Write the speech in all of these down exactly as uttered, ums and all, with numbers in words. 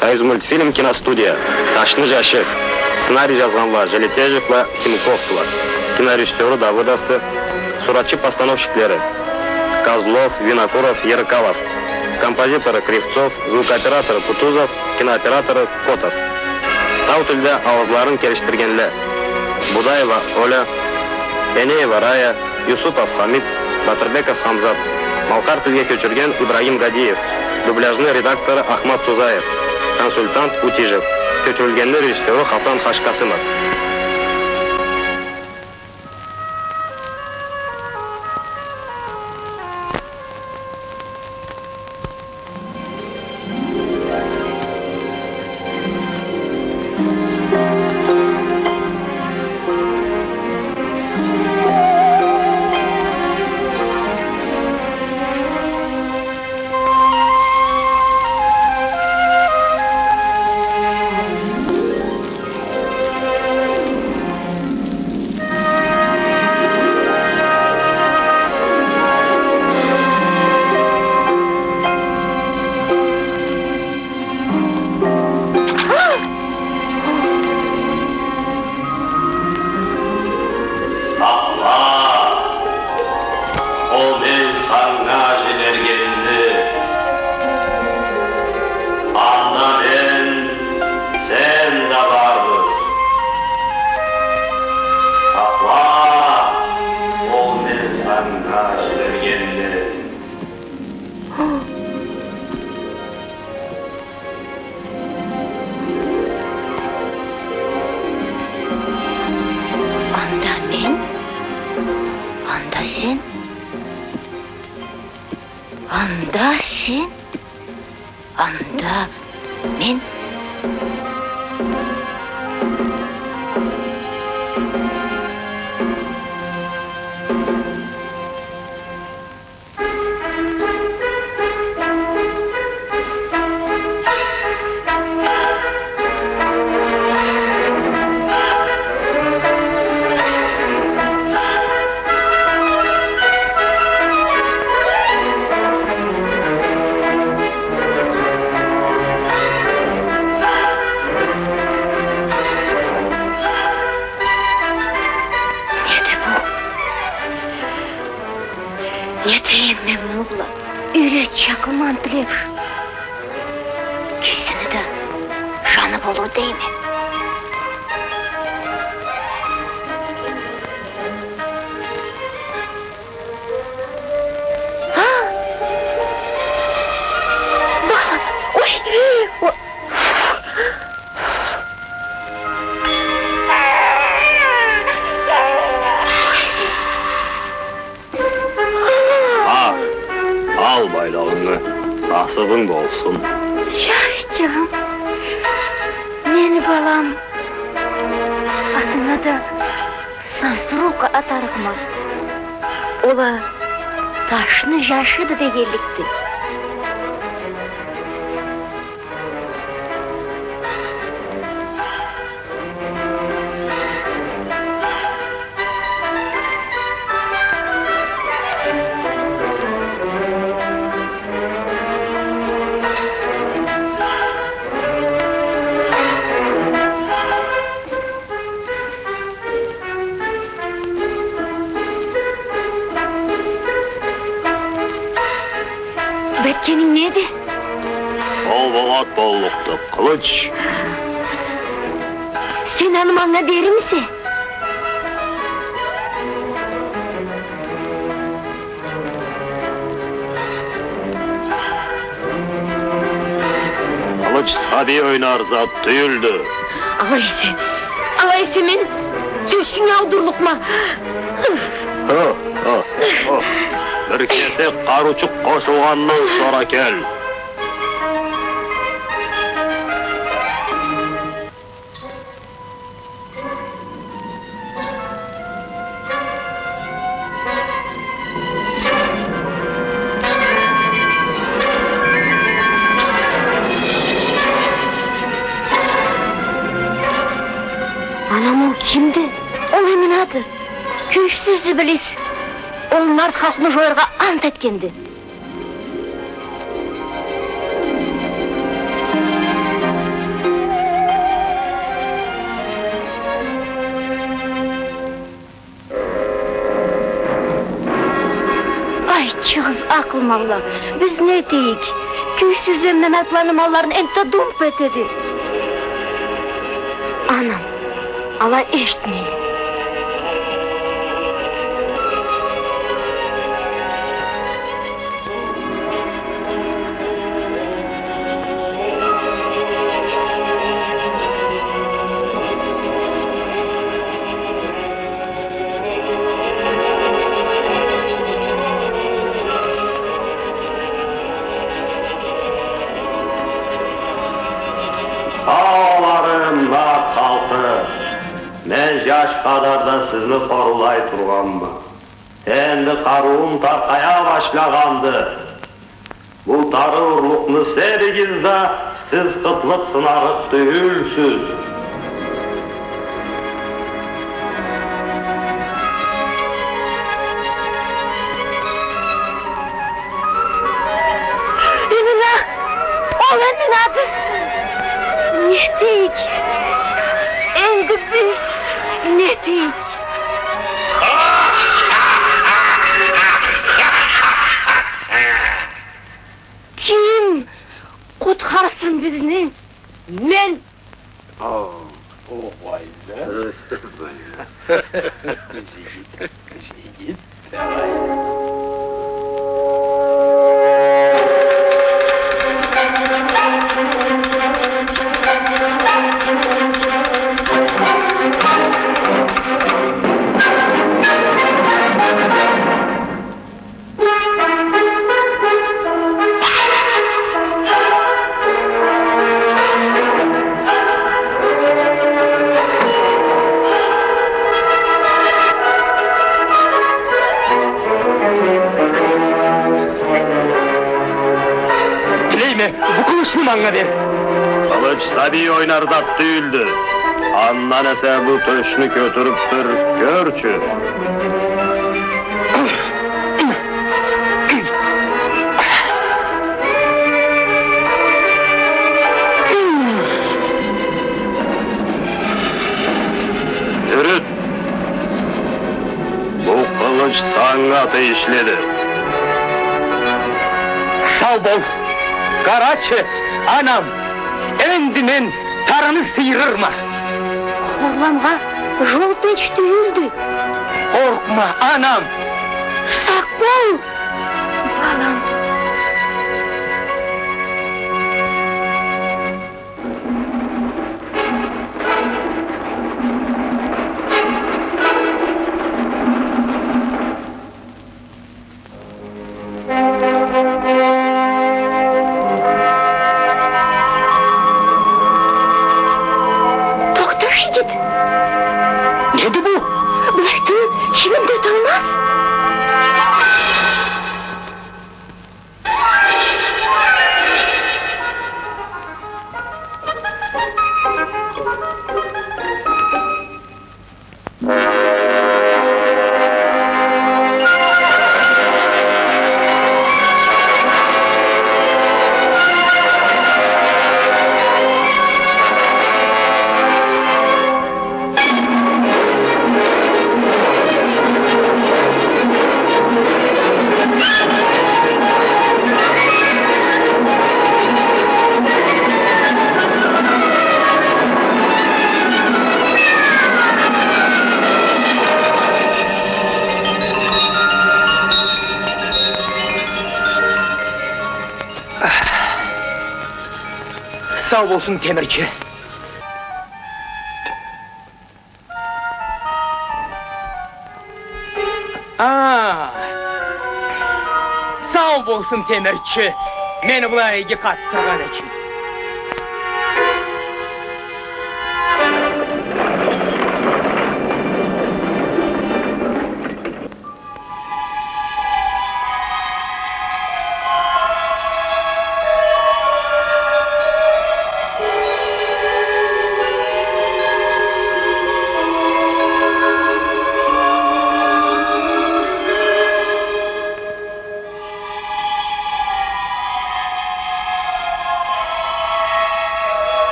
Союзмультфильм киностудия. «Ташны жашы». Сценарий жазгъанла Желетежевла, Симуковтула. Кинорежиссёру Давыдовду. Суратчы-постановщиклери: Козлов, Винокуров, Ерыкалов. Композитору Кривцов, звукооператору Кутузов, кинооператору Котов. Тау тилде ауазларын келишдиргенле: Будаева Оля, Энеева Рая, Юсупов Хамит, Батырбеков Хамзат. Малкъар тилге кёчюрген Ибрагим Гадиев. Дубляжны редактору Ахмат Сузаев. Консультант Утижев. Кёчюрюлгенни режиссёру Хасан Хашкасымов. Сакъла, ол мен санга жибергенни. Анда мен, сен да барбыз. Сакъла, ол мен санга жибергенни. Анда мен, анда сен, анда сен, анда мен. Неди бу? Не дейим мен муну бла? Юйретчек ман тилеп. Кесини да жаны болур дейме. А! Бала! Ой! О! А, ал байлагъынгы, насыбынг болсун. Жарчыгъым, мени балам, атынга да Сосруха атарыкъма. Ол а ташны жашыды дегенликди. Бу этгенинг неди? Ол болат боллукъду, къылыч. Сен аны манга берирмисе? Къылыч сабий ойнар зат тюйюлдю. Алай эсе, алай эсе мен тёшюнге аудурлукъма. Хо, хо, хо. Бир кесек къарыучукъ къошулгъандан сора кел. Анам, ол кимди? Ол Эминады. Кюйсюз иблис. Ол нарт халкъны жояргъа ант этгенди. Акъылманла, биз не этейик? Кюйсюзле Мемет быланы малларын энтта думп этеди. Анам, ала эшитмей. Аларым, нарт халкъы, мен жаш къадарда сизни къоруулай тургъанма. Энди къарыуум таркъая башлагъанды. Бу тары урлукъну себигиз да, сиз къытлыкъ сынарыкъ тюйюлсюз. Эмина! Ол Эминады! Не этейик? Энди биз не этейик? Ким къутхарсын бизни? Мен! О, о, къойду. Къыз игит, къыз игит. Давай. Тилейме, бу къылычны манга бер. Къылыч сабий ойнар зат тюйюлдю. Андан эсе бу тёшню кётюрюп бир кёрчю. Джюрют! Бу къылыч санга тийишлиди. Сау бол! Къарачы, анам, энди мен тарыны сыйырырма. Хорламгъа джол тынч тюйюлдю. Къоркъма, анам. Сакъ бол, балам. Тохта, игит! Неди бу? Былайтын кимин да эталмаз. Сау болсун, темирчи. А, сау болсун, темирчи, мени былай иги къатдыргъан ючюн.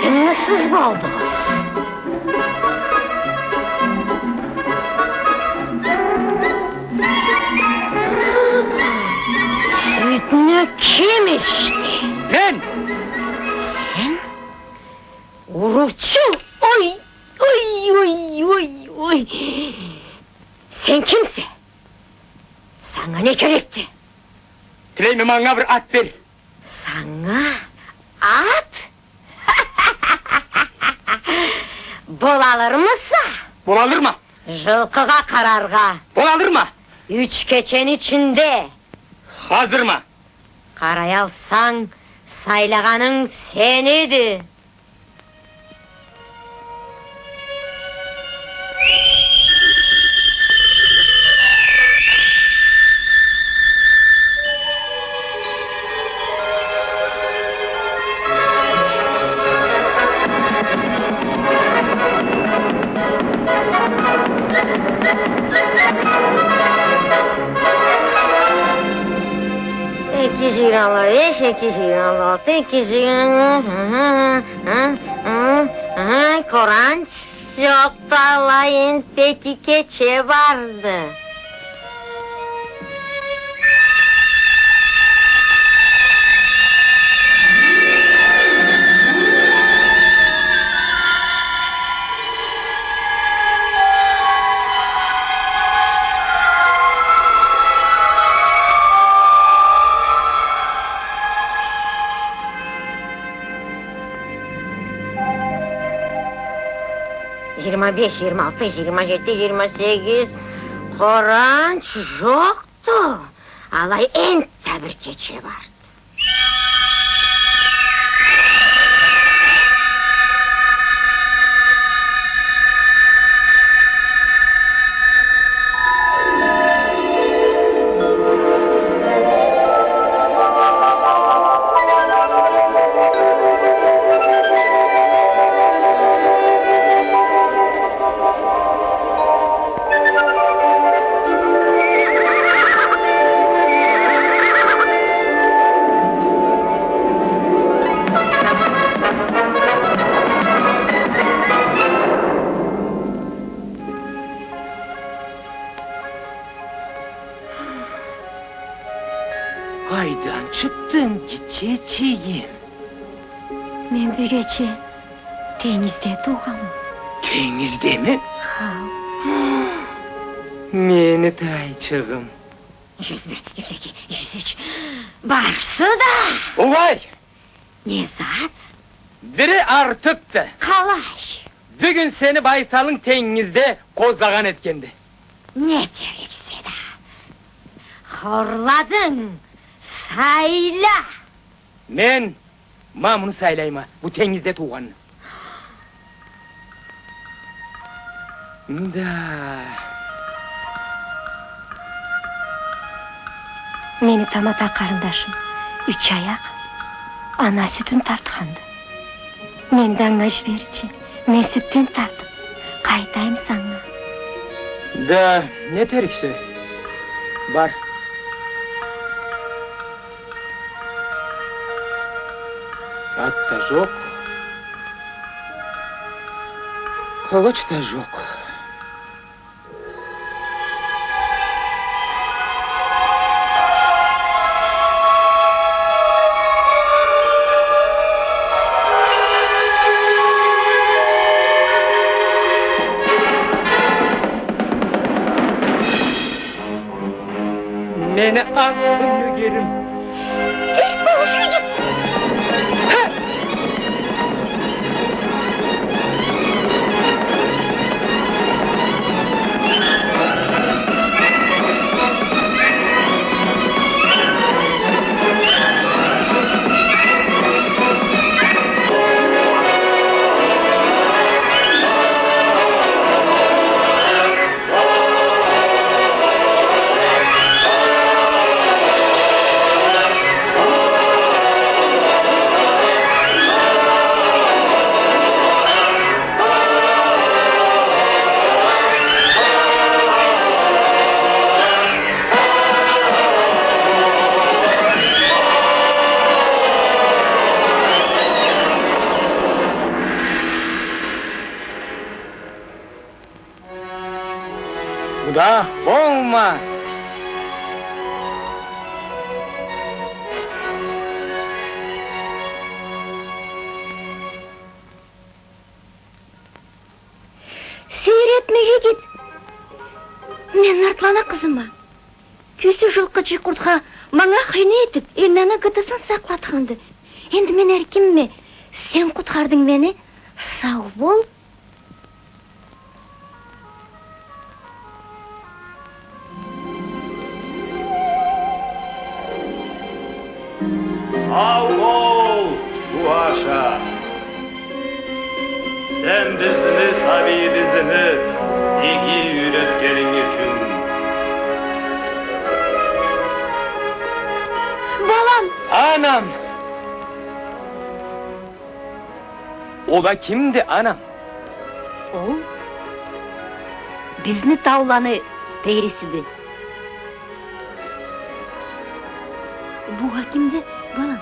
Тынгысыз болдугъуз. Сютню ким ичди? Мен! Сен? Уруучу! Ой, ой, ой, ой, ой! Сен кимсе? Санга не керекди? Тилейме, манга бир ат бер. Санга ат? Болалырмыса? Болалырма. Жылкъыгъа къараргъа. Болалырма. Юч кечени ичинде. Хазырма. Къараялсанг, сайлагъанынг сениди. Эки жыйырма беш, эки жыйырма алты, эки жыйырма, ха, ха, ха, ха, ха, къоранч жокъду, алай энтта эки кече барды. Жыйырма беш, жыйырма алты, жыйырма жети, жыйырма сегиз. Къоранч жокъду. Алай энтта бир кече барды. Къайдан чыкъдынг, гитчечигим? Мен бюгече тенгизде туугъанма. Тенгиздеми? Хау. Мени тайчыгъым. Жюз бир, жюз эки, жюз юч. Барысы да! Угъай! Не зат? Бири артыкъды. Къалай? Бюгюн сени байталынг тенгизде къозлагъан этгенди. Не этериксе да. Хорладынг, сайла. Мен ма муну сайлайма, бу тенгизде туугъанны. Да. Мени тамата къарындашым юч аякъ ана сютюн тартханды. Мени да анга жиберчи, мен сютден тартып къайтайым санга. Да, не этериксе, бар. Ат да жокъ, къылыч да жокъ. Мени акъылым, нёгерим. Болма! Сейир этме, жигит. Мен нартлана къызыма. Кюйсюз жылкъычы къуртха манга хыйны этип, Эльнаны гытысын сакълатханды. Энди мен эркинме. Сен къутхардынг мени. Сау бол. Сау бол, Гуаша. Сен бизни, сабийибизни иги юйретгенинг ючюн. Балам! Анам! Ол а кимди, анам? Ол бизни тауланы тейрисиди. Бу а кимди, балам?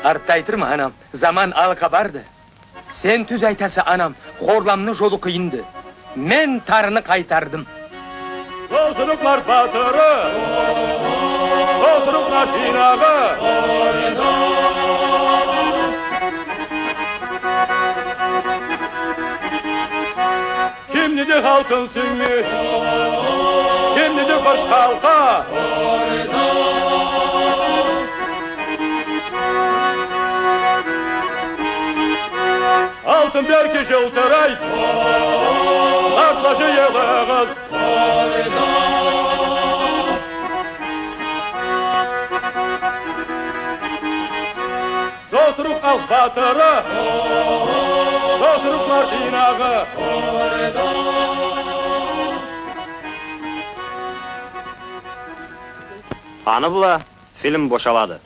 Артда айтырма, анам, заман алыкъа барды. Сен тюз айтаса, анам, хорламны жолу къыйынды. Мен тарыны къайтардым. Сосурукъланы батыры, сосурукъланы тыйнагъы. Кимниди алтын сюнгю, кимниди къырч халкъа. Алтын берки жылтырай, артла жыйылыгъыз. Сосурукъ алкъ батыры, сосурукъланы тыйнагъы. Аны бла фильм бошалады.